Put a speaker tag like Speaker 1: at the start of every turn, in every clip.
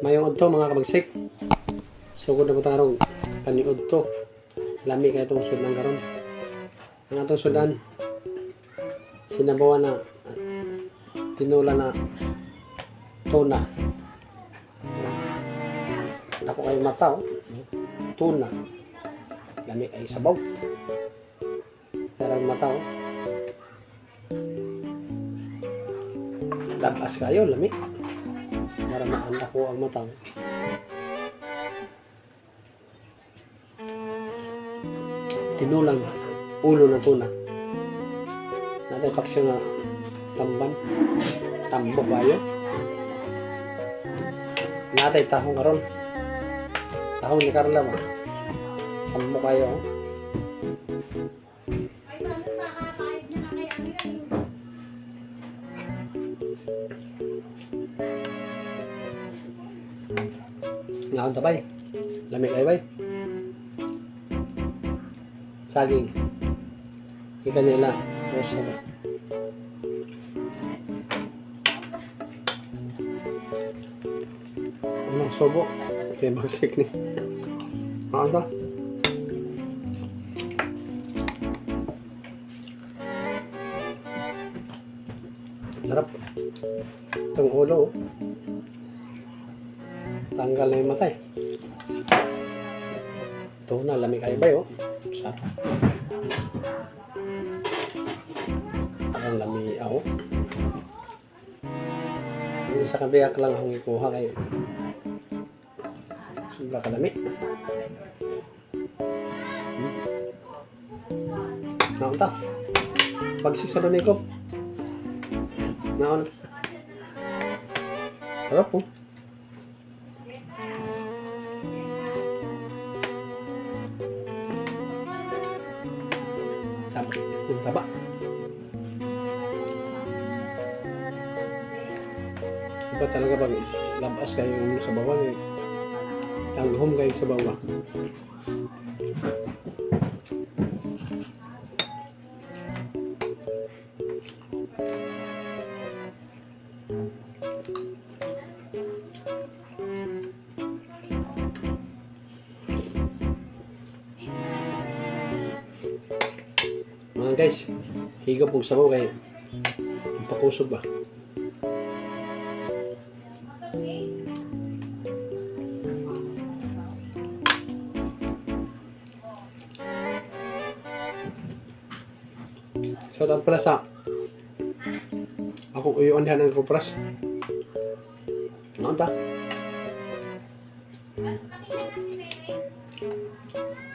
Speaker 1: Mayong udto, mga kabagsik. Sugod na po tarong kaniud to. Lami kay itong sudan karon. Ang atong sudan, sinabawan na tinula na tuna. Ako kay mata, oh. Tuna. Lami ay sabaw. Pero ang mata, oh. Labas kayo, lami. Para maanda ko ang mata, oh. Tinulang ulo na tuna. Natay paksyo na tamban. Tambo kayo. Natay tahong karon. Tahong ni Carla ba? Tambo kayo, oh.
Speaker 2: Ay, bakit makakayod na lang kay Angel?
Speaker 1: Ngaon tabay. Lami kayo bay. Saging. Ikan nila. Sauce na ba? Unang subo. Okay, bagsik ni. Ngaon ba? Sarap. Itong ulo, oh. Tanggal na yung mata eh. Ito na, lami kayo ba oh. Sarap. Ang lami ako. Ang isa kabiyak lang akong ikuha kayo. Sobra kalami. Naon ta? Pagsik sa Donikop. Naon ta? Sarap po. Taba. Yung taba. Iba talaga pag labas kayo sa bawang eh. Tanghom kayo sa bawang. Mga guys, higop og sabaw kay ang pakusog ba. Shoutout pala sa akong uyuan diha ng Kupras. Noon ta?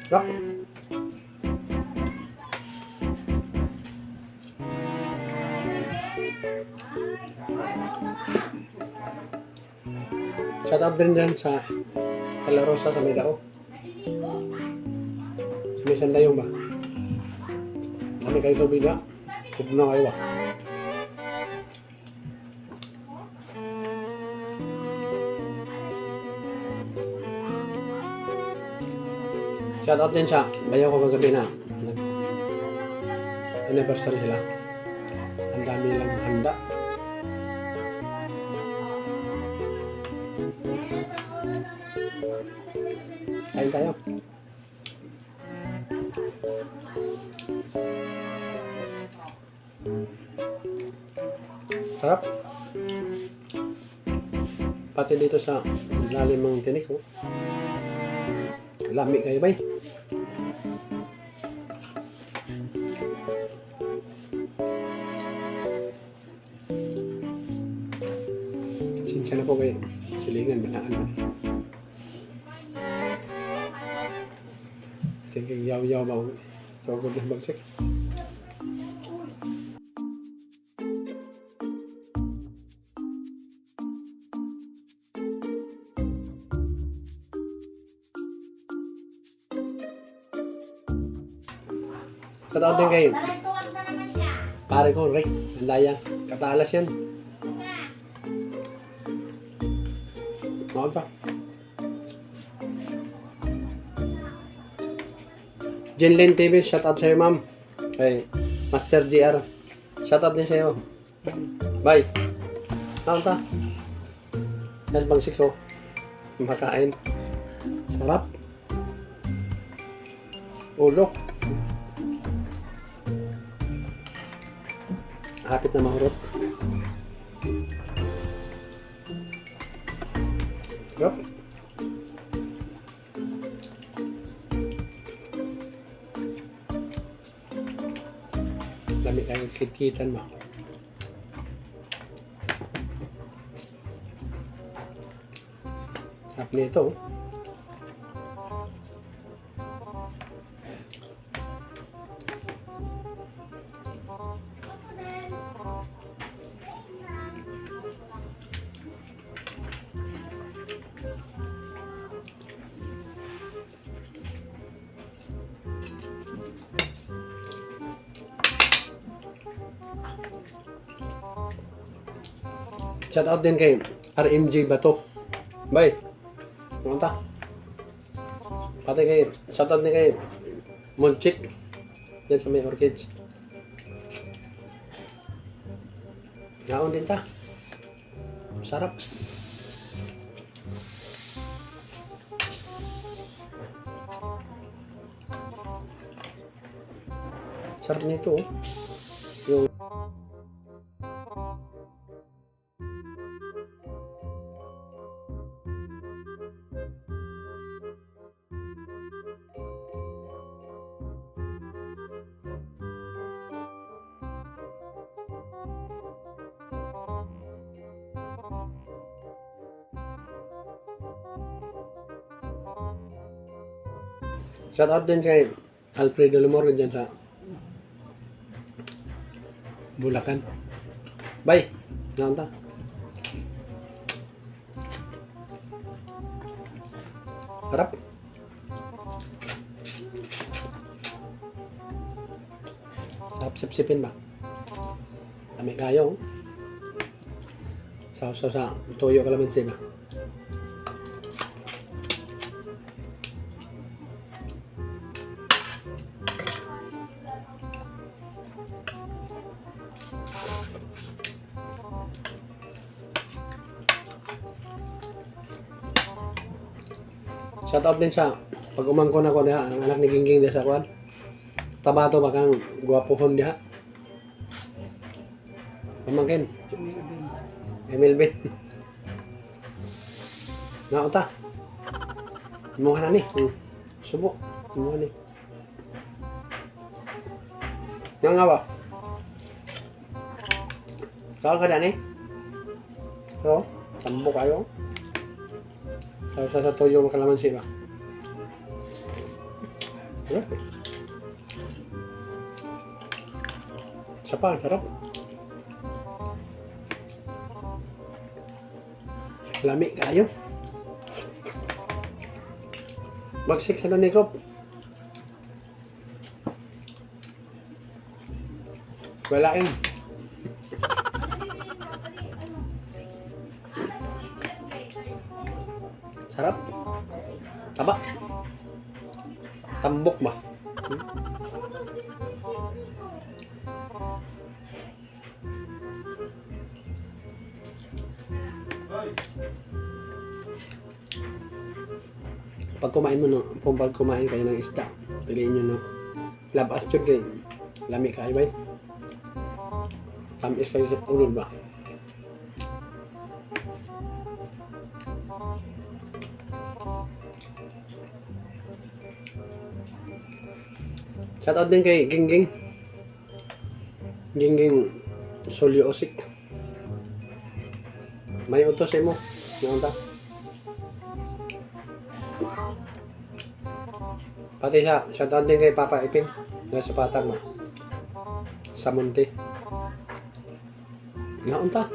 Speaker 1: Rap. Shoutout din dyan sa Kala Rosa sa Maydao. Sa may Sandayong ba? Kami kayo tubig na. Pugna kayo ba? Shoutout din sa bayaw ko kagabi na anniversary sila. Ang dami nilang handa. Kain tayo. Sarap. Pati dito sa lalim ng tinik, oh. Lami kayo bay. Sinsya na po kayo. Silingan, banaan man eh. Tingking yaw-yaw ba? Sugod ng bagsik. Shoutout din kay
Speaker 2: Balantuan na naman siya.
Speaker 1: pare ko, Rick. Andaya. Katalas yan. Noon pa. Jenlyn TV, shoutout sa'yo, ma'am. Kay Master GR. Shoutout din sa'yo. Bye. Noon ta. Nas bangsik ko. Makain. Sarap. Ulo. Hapit na mahurot. Sarap. Lami kayong kitkitan mo. Sarap nito, oh. Shout out din kay RMJ Bato. Bye. Pumunta. Pati kay, shout out din kay Monchik. Yan sa may orchids. Ngaon din ta. Sarap. Sarap nito, oh. Yung shout out din kay Alfredo Lumoro dyan sa Bulacan. Bye! Naunta. Sarap. Sarap sipsipin ba? Dami kayo, oh. Sausaw sa toyo kalamansi ba? Shout out din sa pag umangkon ako diha, ang anak ni Gingging diha sa kwan. Tabato ba kang gwapohon diha? Pamangkin. Emil Ben. Nauta. Imuha na ni. Subo. Imuha ni. Nga nga ba? Kaon ka dani? So, tambo kayo. Sa toyo ng kalamansi ba? Sarap, eh. Isa pa, sarap. Lami kayo. Bagsik sa nanikop. Walain. Sarap. Taba. Tambok ba? Pag kumain mo, no, kung pag kumain kayo ng isda, piliin nyo, no. Labas yun kayo. Lami kayo ba? Tamis kayo sa ulol ba? Shout out din kay Gingging. Gingging Solyo Osik. May utos mo. Naunta. Pati siya, shout out din kay Papa Ipin. Nasa patag mo. Sa Munti. Naunta.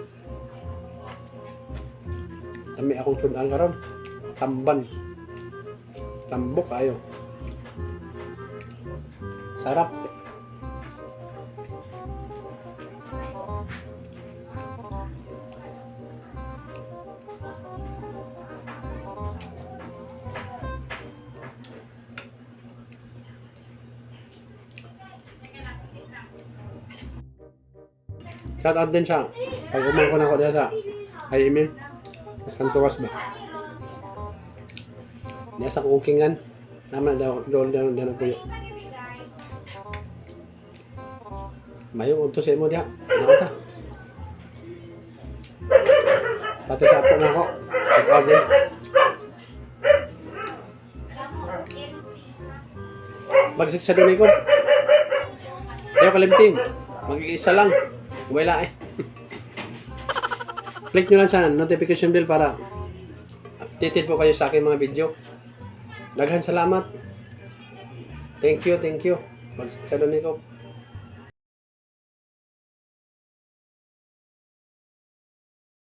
Speaker 1: Dami akong sudan karon. Tamban. Tambok ayo. Sarap. Shout out din sa pag umangkon ako diya sa kay Emil. Mas kantuwas ba? Niya sa kukingan. Naman daw doon doon doon puyo. Mayo udto sa imo diha. Nako ta. Pati sa apo na ako. Check out din. Bagsik sa doon ko. Ayaw kalimtin. Mag-iisa lang. Wala eh. Click nyo lang sa notification bell para updated po kayo sa aking mga video. Daghan salamat. Thank you, thank you. Bagsik sa doon ko.